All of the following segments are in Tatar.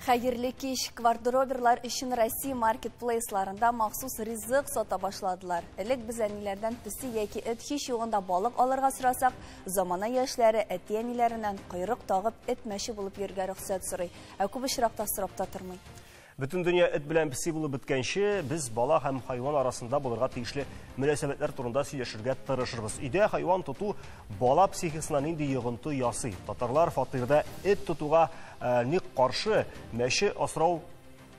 Хәерле кич. Квадроберлар өчен Россия маркетплейсларында махсус ризык сата башладылар. Элек без әниләрдән песи яки эт, һич югында балык алырга сорасак, замана яшьләре әти-әниләреннән койрык тагып эт мәче булып йөрергә рөхсәт сорый. Ә күп очракта сорап та тормый. Бөтен дөнья эт белән песи булып беткәнче, без бала һәм хайван арасында булырга тиешле мөнәсәбәтләр турында сөйләшергә тырышырбыз. Өйдә хайван тоту бала психикасына нинди йогынты ясый? Татарлар фатирда эт тотуга ник каршы, мәче асрау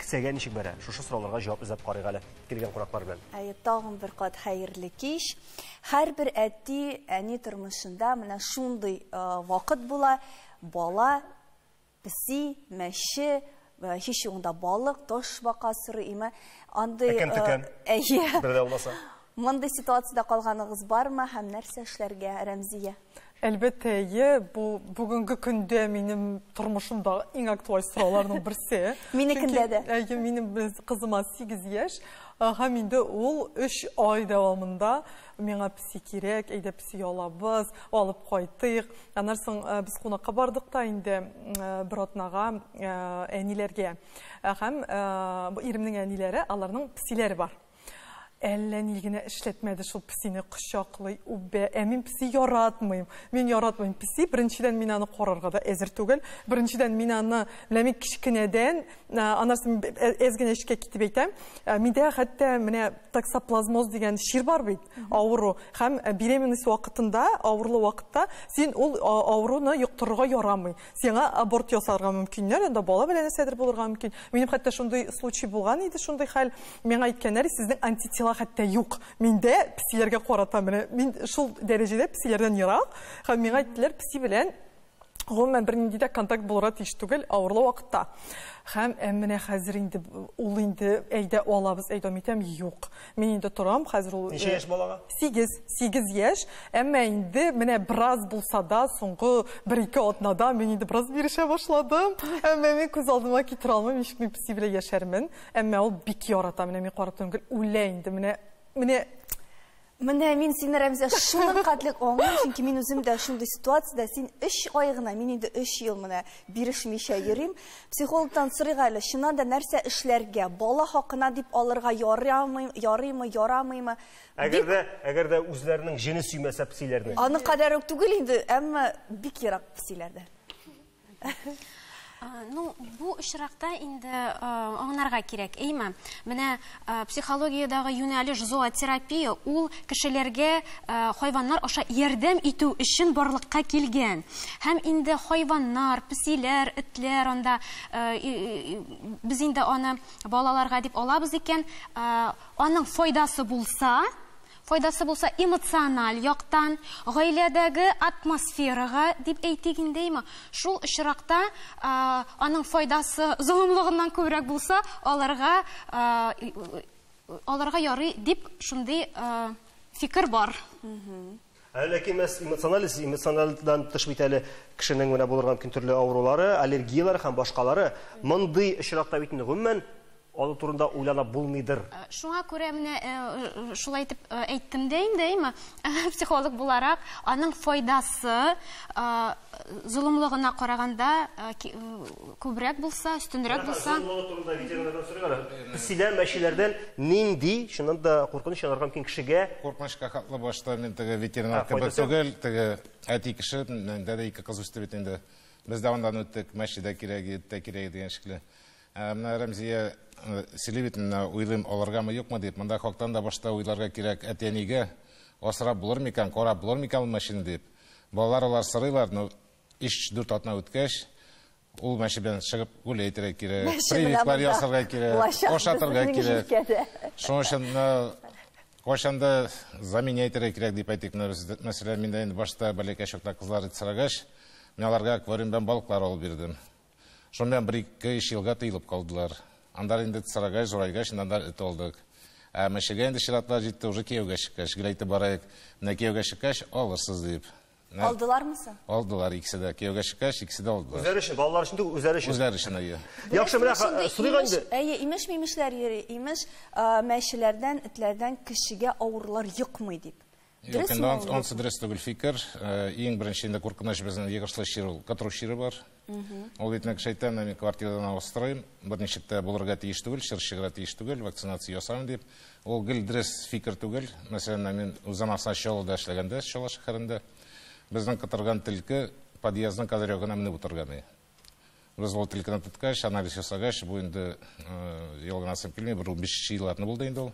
кесәгә ничек бәрә? Шушы сорауларга җавап эзләп карыйк әле килгән кунаклар белән. Әйе, тагын бер кат хәерле кич. Һәрбер әти, әни тормышында менә шундый вакыт була, бала песи, мәче, һич югында балык, ташбака сорый име? Андый Әкәм-төкәм. Әйе. Бер дә булмаса. Мондый ситуациядә калганыгыз бармы һәм нәрсә эшләргә, Рәмзия? Әлбәттә, әйе, бу бүгенге көндә минем тормышымдагы иң актуаль сорауларның берсе. Минекендә дә. Әйе, минем кызыма 8 яшь, һәм инде ул 3 ай дәвамында миңа песи кирәк, әйдә песи алабыз, алып кайтыйк. Аннан соң без кунакка бардык та инде бер атнага әниләргә. Һәм иремнең әниләре, аларның песиләре бар. Әллә ни генә эшләтмәде шул песине, кочаклый, үбә. Ә мин песи яратмыйм. Мин яратмыйм песи. Беренчедән, мин аны карарга да әзер түгел. Беренчедән, мин аны, менә мин кечкенәдән, аннан соң әз генә эшкә китеп әйтәм, миндә хәтта менә токсоплазмоз дигән чир бар бит, авыру. Һәм беременность вакытында, авырлы вакытта син ул авыруны йоктырырга ярамый. Сиңа аборт ясарга мөмкиннәр, анда бала белән нәрсәдер булырга мөмкин. Минем хәтта шундый случай булган иде, шундый хәл. Миңа әйткәннәр, сезнең антитела хәтта юк. Миндә песиләргә карата менә мин шул дәрәҗәдә песиләрдән ерак. Һәм миңа әйттеләр, песи белән гомумән бернинди дә контакт булырга тиеш түгел авырлы вакытта. Һәм менә хәзер инде ул инде әйдә алабыз, әйдә митәм, юк. Мин инде торам, хәзер ул Ничә яшь балага? 8, 8 яшь. Әмма инде менә бераз булса да, соңгы бер-ике атнада мин инде бераз бирешә башладым. Әмма мин күз алдыма китерә алмыйм, ничек мин песи белән яшәрмен. Әмма ул бик ярата, менә мин карап торам, гел үлә инде, менә, менә. Менә мин сине, Рәмзия, шуның кадрлек аңлыйм, чөнки мин үзем дә шундый ситуациядә, син 3 ай гына, мин инде 3 ел менә бирешмичә йөрим. Психологтан сорыйк әле, чыннан да нәрсә эшләргә? Бала хакына дип алырга ярыймы, ярыймы, ярамыймы? Әгәр дә, әгәр дә үзләренең җене сөймәсә песиләрне. Аны кадәр үк түгел инде, әмма бик ерак песиләрдән. Ну, бу очракта инде аңларга кирәк, әйме? Менә психологиядәге юнәлеш зоотерапия ул кешеләргә хайваннар аша ярдәм итү өчен барлыкка килгән. Һәм инде хайваннар, песиләр, этләр анда без инде аны балаларга дип алабыз икән, аның файдасы булса, файдасы булса эмоциональ яктан, гаиләдәге атмосферага дип әйтик инде, әйме? Шул очракта аның файдасы золымлыгыннан күбрәк булса, аларга аларга ярый дип шундый фикер бар. Ләкин эмоциональ, эмоциональдан тыш бит әле кешенең менә булырга мөмкин төрле авырулары, аллергияләре һәм башкалары. Мондый очракта бит инде гомумән аны турында уйланып булмыйдыр. Шуңа күрә менә шулай итеп әйттем дә инде, әйме, психолог буларак, аның файдасы золымлыгына караганда күбрәк булса, өстенрәк булса. Золымлыгы турында ветеринардан сорыйк әле. Песиләр, мәчеләрдән нинди, чыннан да куркыныч янарга мөмкин кешегә? Куркынычка хаклы башта мин теге ветеринар кебек түгел, теге әти кеше, миндә дә ике кыз үсте бит инде. Без дә андан үттек, мәче дә кирәк, эт тә кирәк дигән шикле. Менә Рәмзия сөйли бит, менә уйлыйм, алыргамы, юкмы дип. Монда хактан да башта уйларга кирәк, әти-әнигә асрап булыр микән, карап булыр микән ул мәчене дип. Балалар алар сорыйлар, но 3-4 атна үткәч, ул мәче белән чыгып гүләй итәргә кирәк, прививкалар ясарга кирәк, ашатырга кирәк. Шуның өчен кайчан да заменять итәргә кирәк дип әйтик. Мәсәлән, мин дә инде башта бәләкәй чакта кызлар сорагач, мин аларга аквариум белән балыклар алып бирдем. Шуннан бер ике өч елга тыелып калдылар. Андар инде сорагач, зурайгач, андар эт алдык. Ә мәчегә инде чиратлар җитте, уже кияүгә чыккач, гел әйтеп барайык. Менә кияүгә чыккач, алырсыз дип. Алдылармы соң? Алдылар икесе дә. Кияүгә чыккач, икесе дә алдылар. Үзләре өчен, балалар өчен түгел, үзләре өчен. Үзләре өчен, әйе. Яхшы, менә сорыйк инде. Әйе, имеш-мимешләр йөри, имеш, мәчеләрдән, этләрдән кешегә авырулар йокмый дип. Юк, инде ансы дөрес түгел фикер. Иң беренче инде куркыныч безнең йогышлы чир ул котыру чире бар. Ул бит нәкъ шайтан, мин квартирадан авыстырыйм, берничек тә булырга тиеш түгел, чир чыгырга тиеш түгел, вакцинация ясамыйм дип. Ул гел дөрес фикер түгел. Мәсәлән, мин үзем Арсен Чаллыда эшләгәндә, Чаллы шәһәрендә безнең котырган төлке подъездның козырегына менеп утырган иде. Без ул төлкене тоткач, анализ ясагач, бу инде ялганасым килми, бер 15 елларны булды инде ул.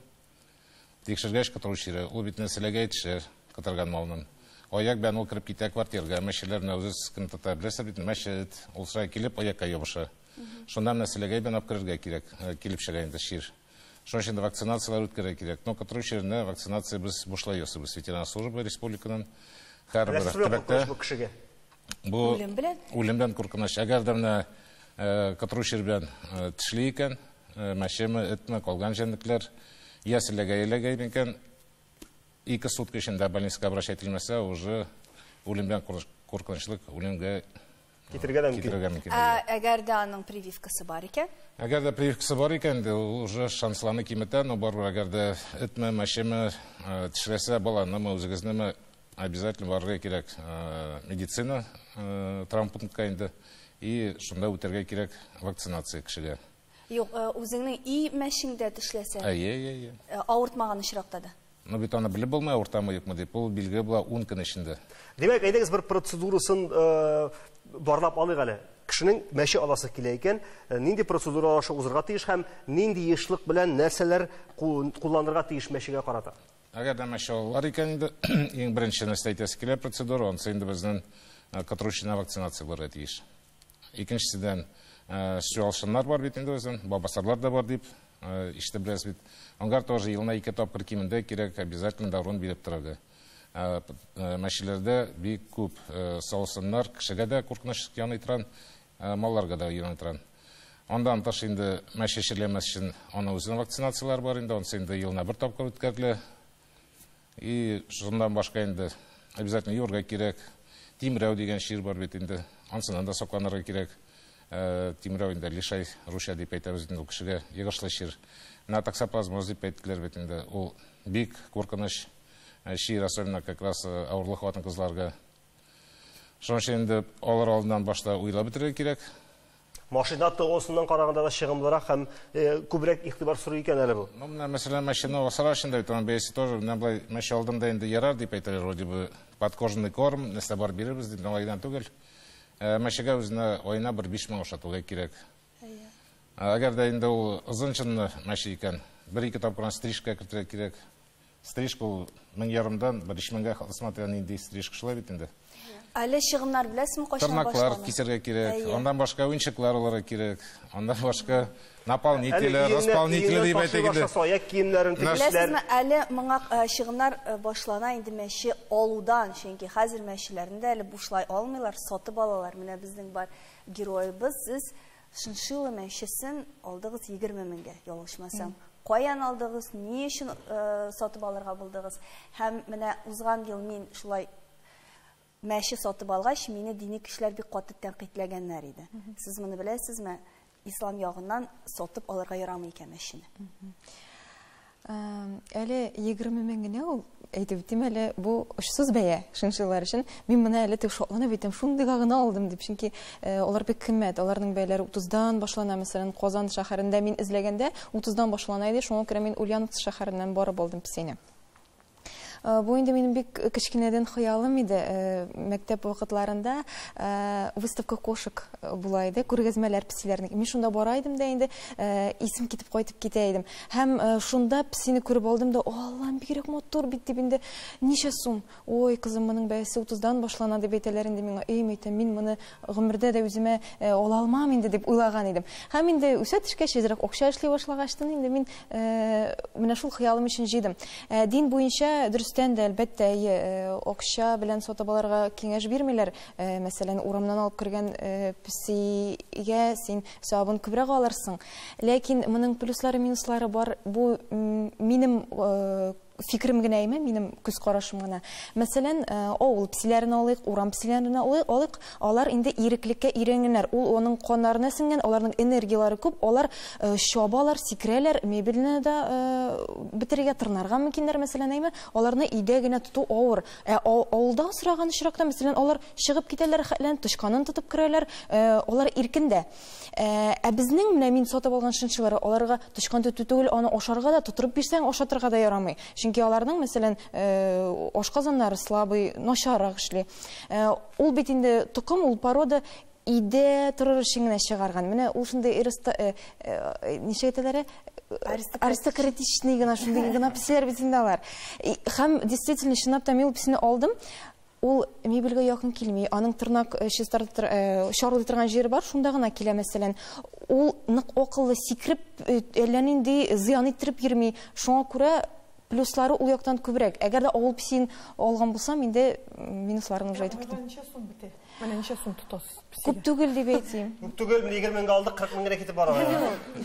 Тикшергәч котыру чире, ул бит нәрсәләргә әйтеше котырган малның. Аяк белән ул кереп китә квартирга, мәчеләр менә үзе кем тота, беләсез бит, мәчет, ул шулай килеп аякка ябыша. Шунда менә селәгәй белән алып керергә кирәк, килеп чыга инде чир. Шуның өчен вакцинацияләр үткәрергә кирәк. Но котыру чиренә вакцинация без бушлай ясыйбыз. Ветеринар служба республиканың һәрбер төбәктә. Бу кешегә. Бу үлем белән? Үлем белән куркыныч. Әгәр дә менә котыру чире белән тешли икән, мәчеме, этме, калган җәнлекләр я селәгәй эләгә икән, 2 сутка эчендә больницага обращать ителмәсә, уже үлем белән куркынычлык, үлемгә китерергә дә мөмкин. Әгәр дә аның прививкасы бар икән? Әгәр дә прививкасы бар икән, ул уже шансларны киметә, но барыбер әгәр дә этме, мәчеме тешләсә, баланымы, үзегезнеме, обязательно барырга кирәк медицина травмпунктка инде, и шунда үтәргә кирәк вакцинация кешегә. Юк, үзеңнең и мәчеңдә тешләсә? Әйе, әйе, әйе. Авыртмаган очракта да. Но бит аны белеп булмый, авыртамы, юкмы дип, ул билге була 10 көн эчендә. Димәк, әйдәгез бер процедурасын барлап алыйк әле. Кешенең мәче аласы килә икән, нинди процедура аша узырга тиеш һәм нинди ешлык белән нәрсәләр кулланырга тиеш мәчегә карата? Әгәр дә мәче алалар икән инде, иң беренче нәрсә әйтәсе килә процедура, анысы инде безнең котыру чиренә вакцинация булырга тиеш. Икенчедән, суалшыннар бар бит инде безнең, бабасарлар да бар дип ишетеп беләсез бит. Аңгар тоже елына 2 тапкыр кимендә кирәк, обязательно даруын биреп торырга. Мәчеләрдә бик күп суалшыннар кешегә дә куркыныч яный торган, малларга да яный торган. Андан тыш инде мәче чирләмәс өчен аның үзенең вакцинацияләре бар инде, анысы инде елына 1 тапкыр үткәрелә. И шуннан башка инде обязательно юрга кирәк. Тимрәү дигән чир бар бит инде, ансынан да сакланырга кирәк. Тимрәү инде лишай русча дип әйтәбез инде ул кешегә йогышлы чир. Менә токсоплазмоз дип әйттеләр бит инде, ул бик куркыныч чир, особенно как раз авырлы хатын-кызларга. Шуның өчен инде алар алдыннан башта уйлап бетерергә кирәк. Машина ТО-сыннан караганда да чыгымлырак һәм күбрәк игътибар сорый икән әле бу. Ну, менә, мәсәлән, машина алсалар өчен дә бит аның бәясе тоже, менә болай мәче алдым да инде ярар дип әйтәләр, вроде бы подкожный корм, нәрсә бар бирербез дип, алайдан түгел. Мәчегә үзенә аена бер 5000 ашатуга кирәк. Әгәр дә инде ул озын чынлы мәче икән, 1-2 тапкыр стрижка кертергә кирәк. Стрижка ул мең ярымдан бер өч меңгә, смотря нинди стрижка шулай бит инде. Әле чыгымнар беләсезме кайчан Тырнаклар башлана? кисәргә кирәк, андан башка уенчыклар алырга кирәк, андан башка наполнители, располнители дип әйтик инде. Аяк киемнәрен тегешләр. Беләсезме, әле моңа чыгымнар башлана инде мәче алудан, чөнки хәзер мәчеләрне дә әле бушлай алмыйлар, сатып алалар. Менә безнең бар героебыз, сез шиншилла мәчесен алдыгыз 20 меңгә, ялгышмасам. Каян алдыгыз, ни өчен сатып алырга булдыгыз? Һәм менә узган ел мин шулай мәче сатып алгач, мине дини кешеләр бик каты тәнкыйтьләгәннәр иде. Сез моны беләсезме? Ислам ягыннан сатып алырга ярамый икән мәчене. Әле 20 мең генә ул, әйтеп үтим әле, бу очсыз бәя шиншиллар өчен. Мин моны әле тик шатланып әйтәм, шундыйга гына алдым дип, чөнки алар бик кыйммәт, аларның бәяләре 30-дан башлана. Мәсәлән, Казан шәһәрендә мин эзләгәндә 30-дан башлана иде, шуңа күрә мин Ульяновск шәһәреннән барып алдым песине. Бу инде минем бик кечкенәдән хыялым иде. Мәктәп вакытларында выставка кошек була иде, күргәзмәләр песиләрнең. Мин шунда бара идем дә инде, исем китеп кайтып китә идем. Һәм шунда песине күреп алдым да, Аллам, бигрәк матур бит дип инде, ничә сум? Ой, кызым, моның бәясе 30-дан башлана дип әйтәләр инде миңа. Эй, әйтәм, мин моны гомердә дә үземә ала алмам инде дип уйлаган идем. Һәм инде үсә төшкәч, әзрәк акча эшли башлагачтын инде мин менә шул хыялым өчен җыйдым. Дин буенча дөрестән дә, әлбәттә, акча белән сатып алырга киңәш бирмиләр. Мәсәлән, урамнан алып кергән песигә син савабын күбрәк алырсың. Ләкин моның плюслары, минуслары бар. Бу минем фикерем генә әйме, минем күз карашым гына. Мәсәлән, авыл песиләрен алыйк, урам песиләрен алыйк, алар инде иреклеккә өйрәнгәннәр. Ул аның каннарына сеңгән, аларның энергияләре күп, алар чабалар, сикерәләр, мебельне дә бетерергә, тырнарга мөмкиннәр, мәсәлән, әйме, аларны өйдә генә тоту авыр. Ә авылда осраган очракта, мәсәлән, алар чыгып китәләр, рәхәтләнеп, тычканын тотып керәләр, алар иркендә. Ә безнең менә мин сатып алган шиншиллар, аларга тычкан тоту түгел, аны ашарга да, тотырып бирсәң, ашатырга да ярамый. Чөнки аларның, мәсәлән, ашказаннары слабый, начаррак эшли. Ул бит инде токым, ул порода өйдә торыр өчен генә чыгарган. Менә ул шундый ничек әйтәләр? Аристократичный гына, шундый гына песиләр бит инде алар. Һәм действительно, чынлап та мин ул песине алдым. Ул мебельгә якын килми, аның тырнак чарлый торган җире бар, шунда гына килә, мәсәлән. Ул нык акыллы, сикереп, әллә нинди зыян иттереп йөрми. Шуңа күрә плюслары ул яктан күбрәк. Әгәр дә авыл песин алган булсам, инде минусларын уже әйтеп киттем. Ничә сум бетә? Менә ничә сум тотасыз песигә? Күп түгел дип әйтим. Күп түгел, менә 20 меңгә алдык, 40 меңгә китеп бара.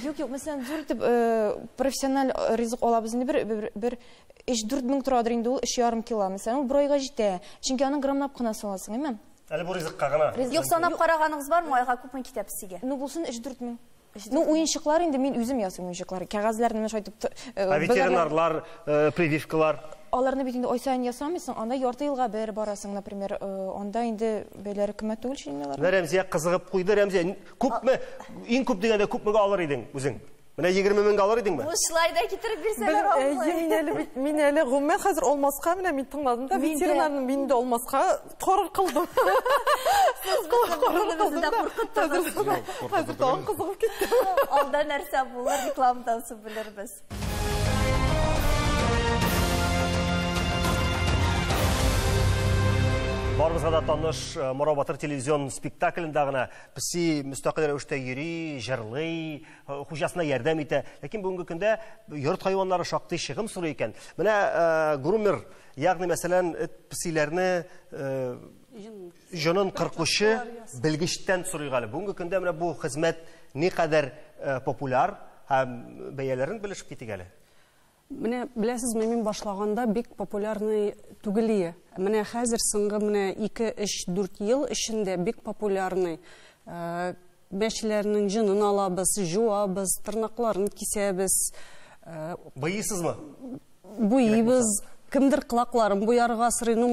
Юк, юк, мәсәлән, зур итеп профессиональ ризык алабыз инде бер 3-4 мең торадыр инде ул, өч ярым кило. Мәсәлән, ул бер айга җитә. Чөнки аның граммлап кына саласың, әйме? Әле бу ризыкка гына. Юк, санап караганыгыз бармы, айга күпме китә песигә? Ну, булсын 3-4 мең. Ну, уенчыклар инде мин үзем ясыйм уенчыклар. Кәгазьләрне менә шулай итеп, Ә ветеринарлар, прививкалар? Аларны бит инде ай саен ясамыйсың, анда ярты елга бер барасың, например, анда инде бәяләре кыйммәт түгел шикелле аларның. Менә Рәмзия кызыгып куйды. Рәмзия, күпме, иң күп дигәндә күпмегә алыр идең үзең? Менә 20 меңгә алыр идеңме? Бушлай да китереп бирсәләр алмый. Әйе, мин әле бит, мин әле гомумән хәзер алмаска, менә мин тыңладым да, ветеринарны мин дә алмаска карар кылдым. Сез бөтенебезне дә куркыттыгыз. Хәзер тагын кызыгып киттем. Алда нәрсә булыр, рекламадан соң белербез. Барыбызга да таныш Морау Батыр телевизион спектаклендә генә песи мөстәкыйль рәвештә йөри, җырлый, хуҗасына ярдәм итә. Ләкин бүгенге көндә йорт хайваннары шактый чыгым сорый икән. Менә грумер, ягъни мәсәлән, эт песиләрне җонын кыркучы белгечтән сорыйк әле. Бүгенге көндә менә бу хезмәт никадәр популяр һәм бәяләрен белешеп китик әле. Менә беләсезме, мин башлаганда бик популярный түгел иде. Менә хәзер соңгы менә 2, 3, 4 ел эчендә бик популярный. Мәчеләрнең җонын алабыз, жуабыз, тырнакларын кисәбез. Буйыйсызмы? Буйыйбыз. Кемдер колакларын буярга сорый. Ну,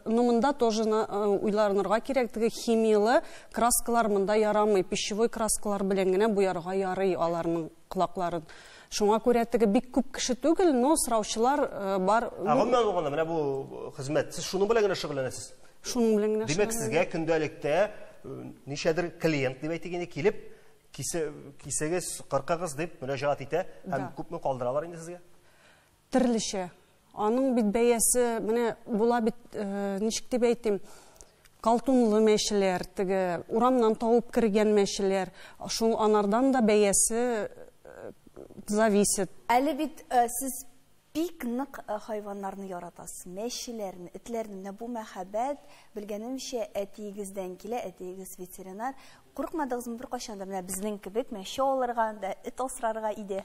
монда тоже уйланырга кирәк. Теге химиялы краскалар монда ярамый. Пищевой краскалар белән генә буярга ярый аларның колакларын. Шуңа күрә теге бик күп кеше түгел, но сораучылар бар. Ә гомумән алганда менә бу хезмәт, сез шуның белән генә шөгыльләнәсез? Шуның белән генә Димәк, шөгыльләнәм. сезгә көндәлектә ничәдер клиент дип әйтик инде килеп, кисегез, кыркыгыз дип мөрәҗәгать итә һәм Да. күпме калдыралар инде сезгә? Төрлечә. Аның бит бәясе менә була бит, ничек дип әйтим, колтунлы мәчеләр, теге урамнан табып кергән мәчеләр, шул анардан да бәясе зависит. Әле бит сез бик нык хайваннарны яратасыз, мәчеләрне, этләрне. Менә бу мәхәббәт, белгәнемчә, әтиегездән килә, әтиегез ветеринар. Курыкмадыгызмы бер кайчан да менә безнең кебек мәче алырга да, эт асрарга иде?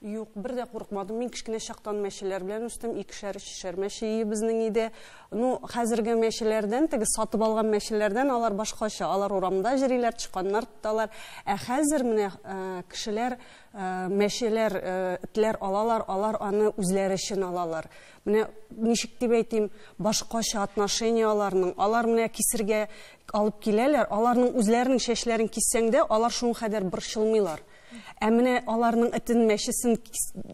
Юк, бер дә курыкмадым. Мин кечкенә чактан мәчеләр белән үстем, икешәр, өчешәр мәче ие безнең өйдә. Ну, хәзерге мәчеләрдән, теге сатып алган мәчеләрдән алар башкача. Алар урамда йөриләр, тычканнар тоталар. Ә хәзер менә кешеләр мәчеләр, этләр алалар, алар аны үзләре өчен алалар. Менә ничек дип әйтим, башкача отношение аларның. Алар менә кисергә алып киләләр, аларның үзләренең чәчләрен киссәң дә, алар шуның кадәр борчылмыйлар. Ә менә аларның этен, мәчесен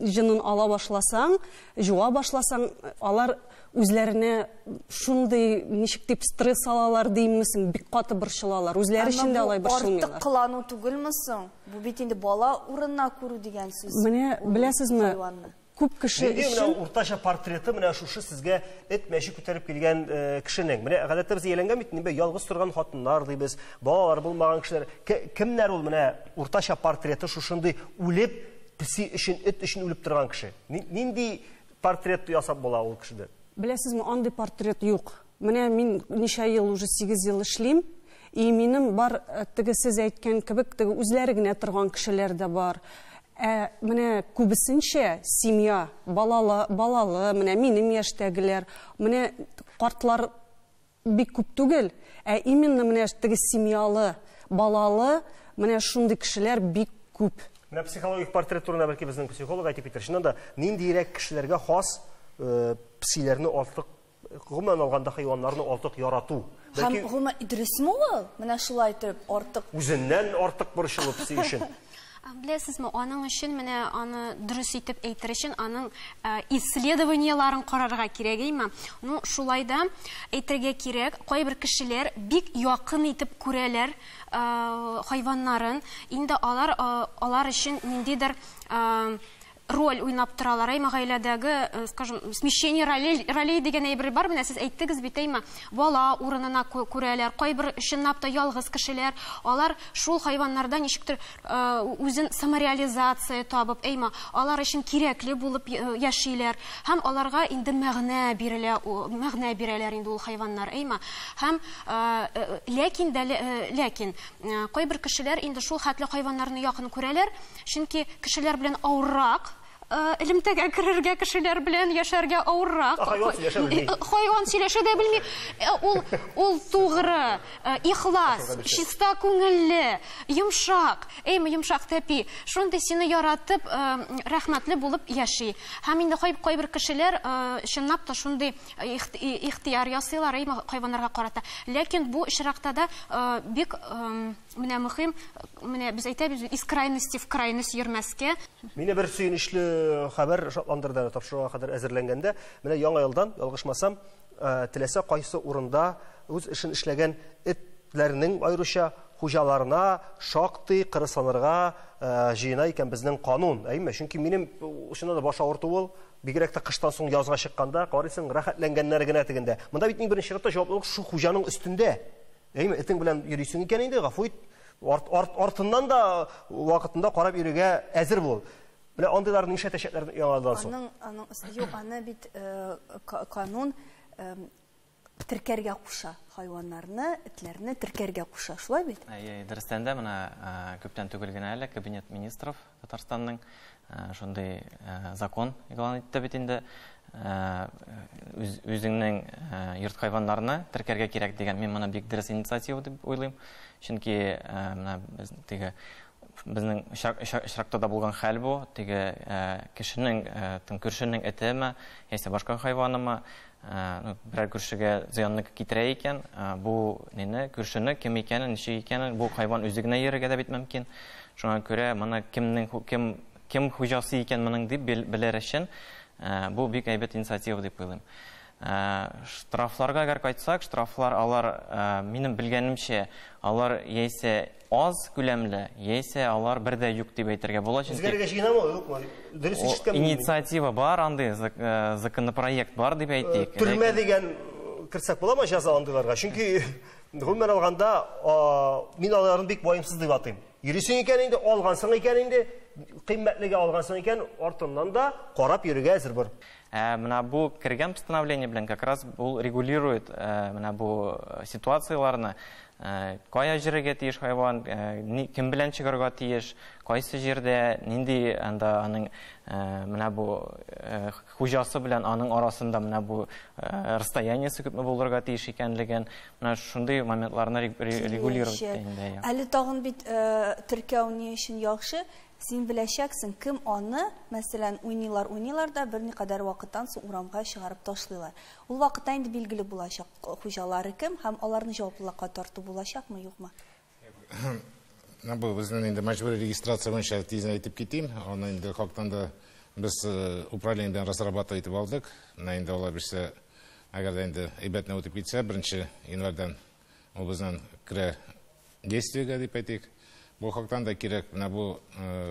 җынын ала башласаң, жуа башласаң, алар үзләренә шундый ничек дип стресс алалар диммесең, бик каты борчылалар. Үзләре Әмма өчен дә бу алай борчылмыйлар. Артык кылану түгелме соң? Бу бит инде бала урынына күрү дигән сүз. Менә Ул беләсезме, хайванны. күп кеше Нинди менә өчен уртача портреты менә шушы сезгә эт мәче күтәреп килгән кешенең. Менә гадәттә без ияләнгән бит, инде ялгыз торган хатыннар дибез, балалар булмаган кешеләр. Кемнәр ул менә уртача портреты шушындый үлеп, песи өчен, эт өчен үлеп торган кеше? Нинди портрет ясап була ул кешедә? Беләсезме, андый портрет юк. Менә мин ничә ел, уже 8 ел эшлим. И минем бар теге сез әйткән кебек, теге үзләре генә торган кешеләр дә бар. Ә менә күбесенчә семья, балалы, балалы, менә минем яшьтәгеләр, менә картлар бик күп түгел, ә именно менә теге семьялы, балалы, менә шундый кешеләр бик күп. Менә психологик портрет турында бәлки безнең психолог әйтеп китер. Чыннан да, ниндирәк кешеләргә хас псиләрне артык, гомумән алганда хайваннарны артык ярату? Һәм гомумән дөресме ул? Менә шулай итеп артык. Үзеннән артык борчылып пси өчен. Беләсезме, аның өчен менә аны дөрес итеп әйтер өчен аның исследованиеларын карарга кирәк, әйме? Ну, шулай да әйтергә кирәк, кайбер кешеләр бик якын итеп күрәләр хайваннарын. Инде алар алар өчен ниндидер роль уйнап торалар. Әйме, гаиләдәге, скажем, смещение ролей дигән әйбер бар. Менә сез әйттегез бит, әйме, бала урынына күрәләр. Кайбер чынлап та ялгыз кешеләр, алар шул хайваннарда ничектер үзен самореализация табып, әйме, алар өчен кирәкле булып яшиләр. Һәм аларга инде мәгънә бирелә, мәгънә бирәләр инде ул хайваннар, әйме. Һәм ләкин дә, ләкин кайбер кешеләр инде шул хәтле хайваннарны якын күрәләр, чөнки кешеләр белән авыррак элемтәгә керергә, кешеләр белән яшәргә авыррак. Хайван сөйләшә белми. Хайван сөйләшә дә белми. Ул тугры, ихлас, чиста күңелле, йомшак, әйме, йомшак тәпи. Шундый сине яратып, рәхмәтле булып яши. Һәм инде кайбер кешеләр чынлап та шундый ихтыяр ясыйлар, әйме, хайваннарга карата. Ләкин бу очракта да бик менә мөһим, менә без әйтәбез, из крайности в крайность йөрмәскә. Мине бер сөенечле хәбәр шатландырды әле тапшыруга кадәр әзерләнгәндә. Менә яңа елдан, ялгышмасам, теләсә кайсы урында үз эшен эшләгән этләрнең аеруча хуҗаларына шактый кырысланырга җыена икән безнең канун. Әйме? Чөнки минем чыннан да баш авырту ул, бигрәк тә кыштан соң язга чыкканда, карыйсың, рәхәтләнгәннәр генә тегендә. Монда бит иң беренче чиратта җаваплылык шу хуҗаның өстендә. Әйме, этең белән йөрисең икән инде, гафу ит, артыннан да вакытында карап йөрергә әзер бул. Менә андыйларны нишләтәчәкләр яңадан соң? Аның, юк, аны бит канун теркәргә куша хайваннарны, этләрне теркәргә куша, шулай бит? Әйе, дөрестән дә менә күптән түгел генә әле Кабинет министров Татарстанның шундый закон игълан итте бит инде. Үзеңнең йорт хайваннарны теркәргә кирәк дигән. Мин моны бик дөрес инициатива дип уйлыйм. Чөнки менә без теге безнең очракта да булган хәл бу, теге кешенең, күршенең этеме, яисә башка хайванымы, берәр күршегә зыянны китерә икән, бу нине, күршене кем икәнен, ничек икәнен, бу хайван үзе генә йөрергә дә бит мөмкин. Шуңа күрә моны кемнең кем хуҗасы икән моның дип белер өчен бу бик әйбәт инициатива дип уйлыйм. Штрафларга әгәр кайтсак, штрафлар алар, минем белгәнемчә, алар яисә аз күләмле, яисә алар бер дә юк дип әйтергә була, чөнки Үзгәрергә җыенамы, юкмы? Дөрес ишеткән мин. Инициатива бар, андый законопроект бар дип әйтик. Төрмә дигән керсәк буламы җәза андыйларга? Чөнки гомумән алганда, мин аларны бик ваемсыз дип атыйм. Йөрисең икән инде, алгансың икән инде, кыйммәтлегә алгансың икән, артыннан да карап йөрергә әзер бер. Менә бу кергән постановление белән как раз ул регулирует менә бу ситуацияләрне, кая җиргә тиеш хайван, кем белән чыгарга тиеш, кайсы җирдә, нинди анда аның менә бу хуҗасы белән аның арасында менә бу расстояниесе күпме булырга тиеш икәнлеген, менә шундый моментларны регулировать инде. Әле тагын бит теркәү ни өчен яхшы? Син беләчәксең, кем аны, мәсәлән, уйныйлар, уйныйлар да берникадәр вакыттан соң урамга чыгарып ташлыйлар. Ул вакытта инде билгеле булачак хуҗалары кем һәм аларны җаваплылыкка тарту булачакмы, юкмы? Бу безнең инде мәҗбүри регистрация буенча тиздән әйтеп китим. Аны инде хактан да без управление белән разрабатывать итеп алдык. Менә инде алар бирсә, әгәр дә инде әйбәтне үтеп китсә, 1 январьдан ул безнең керә действиегә дип әйтик. Бу хактан да кирәк, менә бу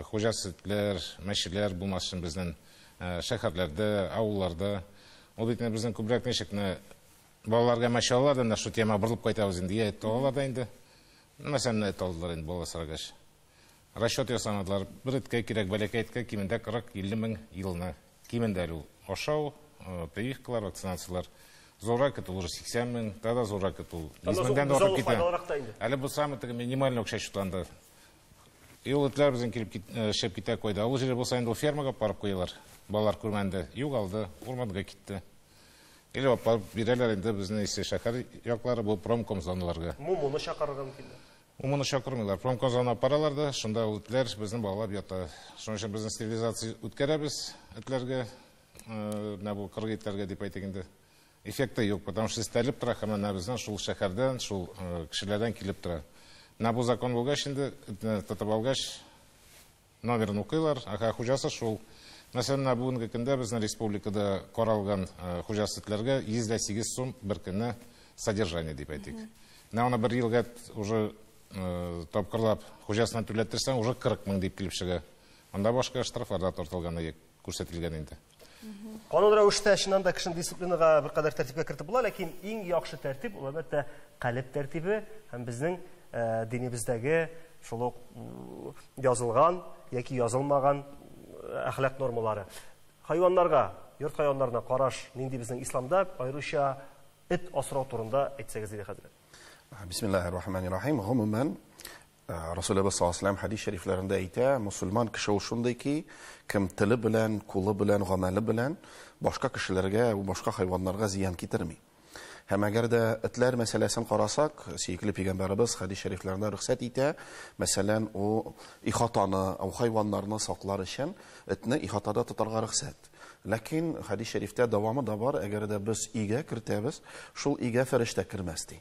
хуҗасы этләр, мәчеләр булмас өчен безнең шәһәрләрдә, авылларда. Ул бит безнең күбрәк ничек менә балаларга мәче алалар да, менә шул тема борылып кайтабыз инде. Йә, эт алалар да инде. Мәсәлән, эт алдылар инде бала сорагач. Расчет ясамадылар. Бер эткә кирәк, бәләкәй эткә кимендә 40-50 мең елына. Кимендә әле ул ашау, прививкалар, вакцинациялар. Зуррак эт ул уже 80 мең, тагы да зуррак эт ул 100 меңдән дә артып китә. Әле бу самый теге минимальный акча счетланды. И ул этләр безнең килеп чыгып китә куйды. Авыл җире булса инде ул фермага барып куялар. Балалар күрмәнде, югалды, урманга китте. Или алып барып бирәләр инде безнең исә шәһәр яклары бу промкомзоналарга. Мумуны чакырырга мөмкиннәр. Мумуны чакырмыйлар. Промкомзона апаралар да, шунда ул этләр безнең балалар ята. Шуның өчен безнең стерилизация үткәрәбез этләргә, менә бу кыргый этләргә дип әйтик инде. Эффекты юк, потому что өстәлеп тора һәм менә безнең шул шәһәрдән, шул кешеләрдән килеп тора. Менә бу закон булгач инде, этне тотып алгач, номерын укыйлар, аха, хуҗасы шул. Мәсәлән, менә бүгенге көндә безнең республикада каралган хуҗасы этләргә 108 сум бер көнне содержание дип әйтик. Менә аны бер елга уже тапкырлап хуҗасына түләттерсәң, уже 40 мең дип килеп чыга. Анда башка штрафлар да тартылган, күрсәтелгән инде. Канун рәвештә чыннан да кешене дисциплинага беркадәр тәртипкә кертеп була, ләкин иң яхшы тәртип ул әлбәттә калеб тәртибе һәм безнең динебездәге шул ук язылган яки язылмаган әхлак нормалары. Хайваннарга, йорт хайваннарына караш нинди безнең исламда, аеруча эт асрау турында әйтсәгез иде, хәзрәт. Бисмиллаһир-рахманир-рахим. Гомумән, Расулыбыз саллаллаһу алейһи ва сәлләм хәдис шәрифләрендә әйтә, мусульман кеше ул шундый ки, кем теле белән, кулы белән, гамәле белән башка кешеләргә, башка хайваннарга зыян китерми. Һәм әгәр дә этләр мәсьәләсен карасак, сөекле пәйгамбәребез хәдис шәрифләрендә рөхсәт итә, мәсәлән, ул ихатаны, ул хайваннарны саклар өчен этне ихатада тотарга рөхсәт. Ләкин хәдис шәрифтә дәвамы да бар, әгәр дә без өйгә кертәбез, шул өйгә фәрештә кермәс ди.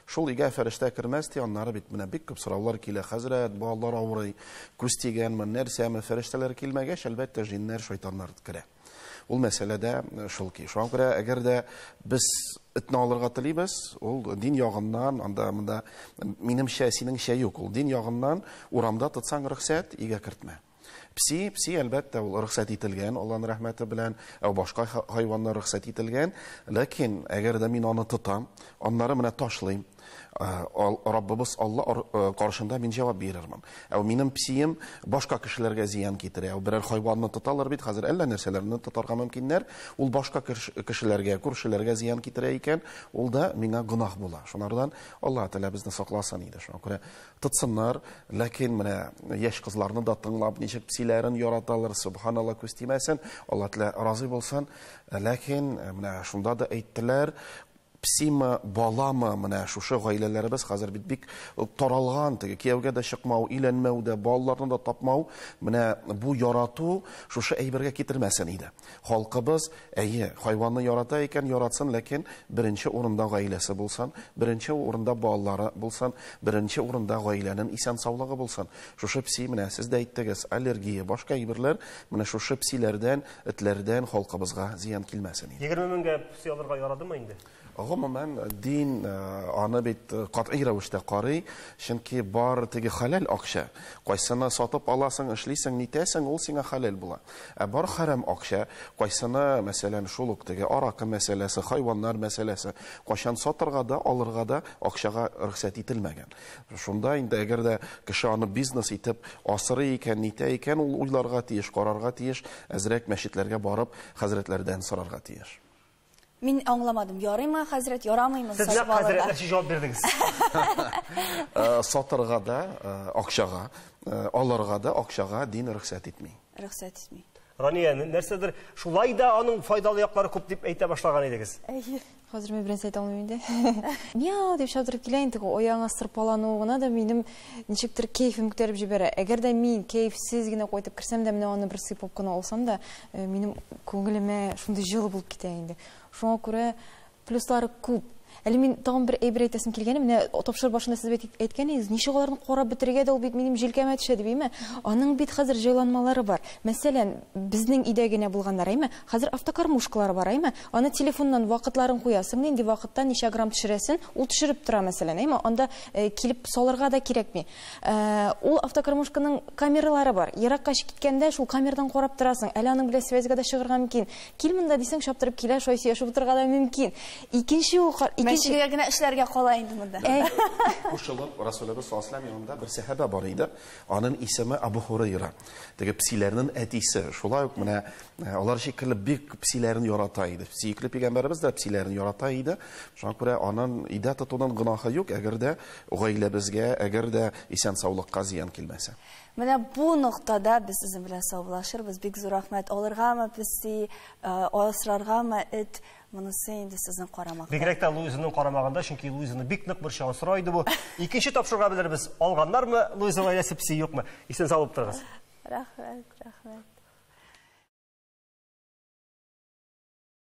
Шул өйгә фәрештә кермәс ди, аннары бит менә бик күп сораулар килә, хәзрәт, балалар авырый, күз тигәнме, нәрсәме, фәрештәләр килмәгәч, әлбәттә, җиннәр, шайтаннар керә. Ул мәсьәләдә шул ки. Шуңа күрә, әгәр дә без этне алырга телибез, ул дин ягыннан, анда монда минемчә, синеңчә юк, ул дин ягыннан урамда тотсаң рөхсәт, өйгә кертмә. Пси, пси, әлбәттә, ул рөхсәт ителгән, Аллаһның рәхмәте белән, ә башка хайваннар рөхсәт ителгән, ләкин әгәр дә мин аны тотам, аннары менә ташлыйм, Раббыбыз Алла каршында мин җавап бирермен. Ә минем псием башка кешеләргә зыян китерә. Ә берәр хайванны тоталар бит, хәзер әллә нәрсәләрне тотарга мөмкиннәр. Ул башка кешеләргә, күршеләргә зыян китерә икән, ул да миңа гөнаһ була. Шунардан Аллаһ Тәгалә безне сакласын иде. Шуңа күрә тотсыннар, ләкин менә яшь кызларны да тыңлап, ничек псиләрен яраталар, субханалла, күз тимәсен, Аллаһ Тәгалә разый булсын. Ләкин менә шунда да әйттеләр, псима, баламы, менә шушы гаиләләребез хәзер бит бик таралган, теге кияүгә дә чыкмау, өйләнмәү дә, балаларны да тапмау, менә бу ярату шушы әйбергә китермәсен иде. Халкыбыз, әйе, хайванны ярата икән, яратсын, ләкин беренче урында гаиләсе булсын, беренче урында балалары булсын, беренче урында гаиләнең исән саулыгы булсын. Шушы пси, менә сез дә әйттегез, аллергия, башка әйберләр, менә шушы псиләрдән, этләрдән халкыбызга зыян килмәсен иде. 20 меңгә пси алырга ярадымы инде? Гомумән, дин аны бит катгый рәвештә карый, чөнки бар теге хәләл акча. Кайсыны сатып аласың, эшлисең, нитәсең, ул сиңа хәләл була. Ә бар хәрам акча, кайсыны, мәсәлән, шул ук теге аракы мәсьәләсе, хайваннар мәсьәләсе, кайчан сатырга да, алырга да акчага рөхсәт ителмәгән. Шунда инде әгәр дә кеше аны бизнес итеп асрый икән, нитә икән, ул уйларга тиеш, карарга тиеш, әзрәк мәчетләргә барып, хәзрәтләрдән сорарга тиеш. Мин аңламадым. Ярыймы, хәзрәт, ярамыймы? Сез нәкъ хәзрәтләрчә җавап бирдегез. Сатырга да акчага, алырга да акчага дин рөхсәт итми. Рөхсәт итми. Рания, нәрсәдер шулай да аның файдалы яклары күп дип әйтә башлаган идегез. Әйе. Хәзер мин беренче әйтә алмыйм инде. Мяу дип чаптырып килә инде, аягыңа сырпалануы гына да минем ничектер кәефем күтәреп җибәрә. Әгәр дә мин кәефсез генә кайтып керсәм дә, менә аны бер сыйпап кына алсам да, минем күңелемә шундый җылы булып китә инде. Шуңа күрә плюслары күп. Әле мин тагын бер әйбер әйтәсем килгәне, менә тапшыру башында сез бит әйткән идегез, ничек аларны карап бетерергә дә ул бит минем җилкәмә төшә дип, әйме? Аның бит хәзер җайланмалары бар. Мәсәлән, безнең өйдә генә булганнар, әйме? Хәзер автокормушкалар бар, әйме? Аны телефоннан вакытларын куясың, нинди вакытта ничә грамм төшерәсен, ул төшереп тора, мәсәлән, әйме? Анда килеп салырга да кирәкми. Ул автокормушканың камералары бар. Еракка чыгып киткәндә шул камерадан карап торасың. Әле аның белән связьгә дә чыгарга мөмкин. Кил монда дисәң, чаптырып килә, шулай сөйләшеп утырырга да мөмкин. Икенче ул Икенчегә генә эшләргә кала инде монда. Кушылып, Расулыбыз саллаллаһу алейһи ва сәлләм янында бер сәхабә бар иде. Аның исеме Абу Хурайра. Теге песиләрнең әтисе. Шулай ук менә алар шикелле бик песиләрен ярата иде. Сөекле пәйгамбәребез дә песиләрен ярата иде. Шуңа күрә аның өйдә тотуның гөнаһы юк, әгәр дә гаиләбезгә, әгәр дә исән саулыкка зыян килмәсә. Менә бу ноктада без сезнең белән саубуллашырбыз. Бик зур рәхмәт. Алыргамы песи, асраргамы эт, монысы инде сезнең карамакта. Бигрәк тә Луизаның карамагында, чөнки Луизаны бик нык борчыган сорау иде бу. Икенче тапшыруга белербез, алганнармы Луиза гаиләсе песи, юкмы? Исән сау булып торыгыз. Рәхмәт, рәхмәт.